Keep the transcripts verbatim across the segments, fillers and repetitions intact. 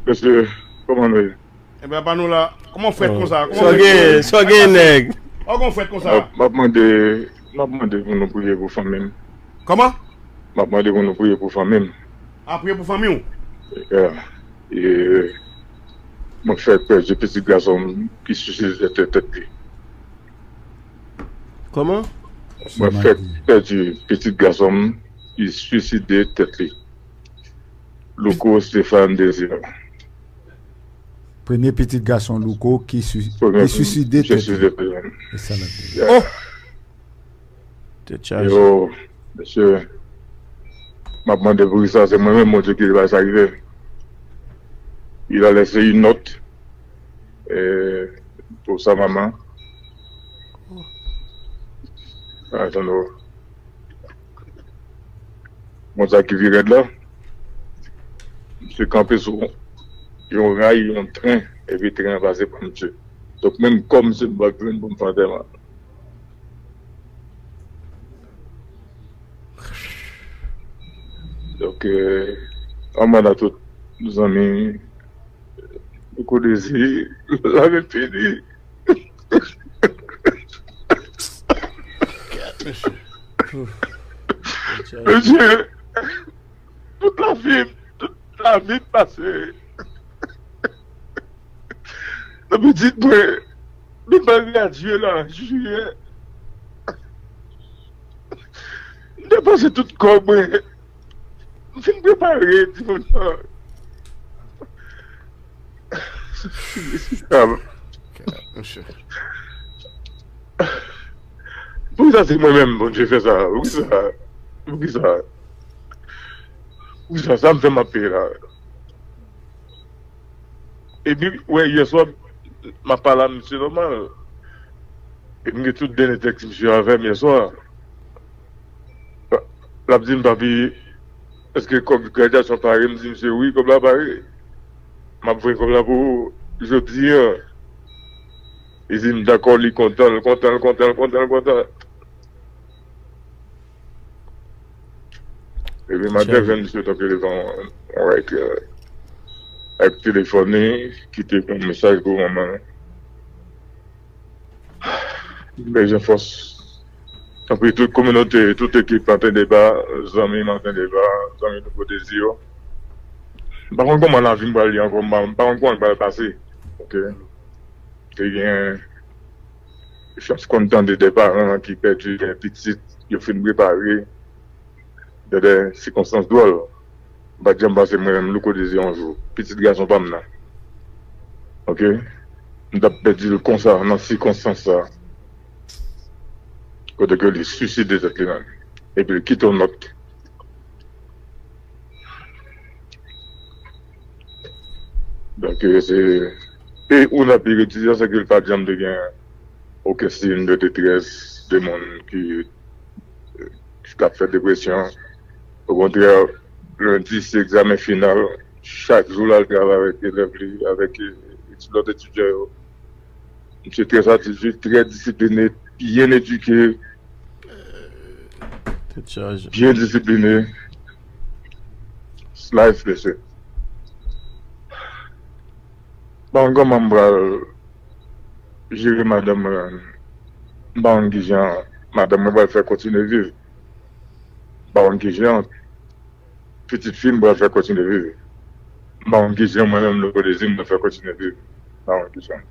Mesye, kòman nou ye? Ebyen, pa nou la. Kòman w fèt konsa? Kòman w fèt konsa? Sa w gen, nèg? Kòman w fèt konsa? M ap mande, m ap mande pou nou priye pou fanmi m. Kòman? M ap mande pou nou priye pou fanmi m. A, priye pou fanmi w? Yeah. E, mwen fèk pèdi pitit gason m ki siside tèt li. Kòman? Mwen fèk pèdi pitit gason m ki siside tèt li. Louko Stéphane Désir. Premye pitit gason Louko ki siside tèt li. E sa l ap di. Oh! Tèt chaje. Yo, mesye, m ap mande pou kisa se mwen menm Bondye ki te bay sa rive. Il a laissé une note, eh, pour sa maman. Atann, oh. Bon, sa ki pi rèd la, misye kanpe sou yon ray, yon tren, epi tren an pase pran misye. Donk, menm kò misye m pa jwenn pou m fè antèman. Donk, euh, anmwey a tout zanmi, Louko Désir, la vin fini. Mesye, tout lavi m, tout lavi m pase nan pitit mwen, li pral gradye la, jiyè. M te pase tout kòb mwen. M fin prepare timoun nan. Mesye. Poukisa se mwen menm Bondye fè sa? Poukisa? Poukisa? Poukisa sa m fè m ap peye la? Epi, wè, yè swa, m ap pale a misye nòmal. Epi m gen tout dènye tèks misye avè m yè swa. L ap di m, "Papi, èske kòb gradyasyon pare?" M di misye, "Wi, kòb la pare. M ap voye kòb la pou ou jodi a." Li di m, "Dakò," li kontan, l kontan, l kontan, l kontan, l kontan. Epi maten, jwenn misye tanke devan yon, yon, ak telefòn li, kite yon mesaj pou manman l. Bezwen fòs. Tanpri, tout kominote, tout ekip Anten Deba, zanmi m Anten Deba, zanmi Louko Désir yo. M pa konn kòman lavi m pral ye ankò, m pa, m pa konn kòman l pral pase. Oke. Te gen chans konn tande de paran ki pèdi de pitit, yo fin prepare, de, de sikonstans dwòl. M pa t janm panse mwen menm Louko Désir yon jou. Pitit gason pa m nan. Oke? M t ap pèdi l konsa, nan sikonstans sa. Kote ke li siside tèt li menm. Epi l kite yon nòt. Donk, se, e ou nan pi retize, se ke l pa t janm te gen okenn siy de detrès, de moun ki, ki t ap fè depresyon. Okontrè, lendi se egzamen final. Chak jou l al travay avèk elèv li, avèk, e, lòt etidyan yo. Misye trè satisfè, trè disipline, byen edike, byen disipline. Life lesson. Bon, kòman m pral jere madanm mwen? M pa konn kijan madanm mwen pral fè kontinye viv. M pa konn kijan pitit fi m pral fè kontinye viv. M pa konn kijan mwen menm Louko Désir m pral fè kontinye viv. M pa konn kijan.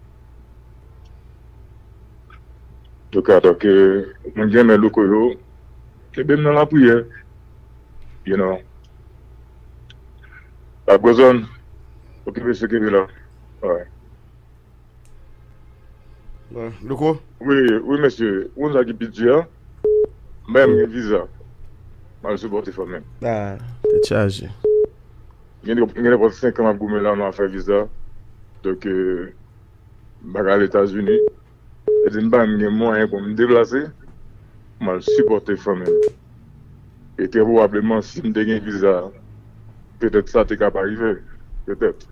Antouka, donk, mwen gen men Louko yo, kenbe m nan lapriyè. You know. La Gwozòn, okipe se kenbe la. Alright. Bon, Louko? Wi, wi, mesye. Ou konn sa ki pi di a? Mwen menm gen viza. M al sipòte fanmi m. Ah, tèt chaje. Gen, gen nenpòt senk an m ap goumen la nan afè viza. Donk, euh, m pa ka al Etazini. E di m pa menm gen mwayen pou m deplase, m al sipòte fanmi m. E trè pwobableman, si m te gen viza, petèt sa te ka pa rive. Petèt.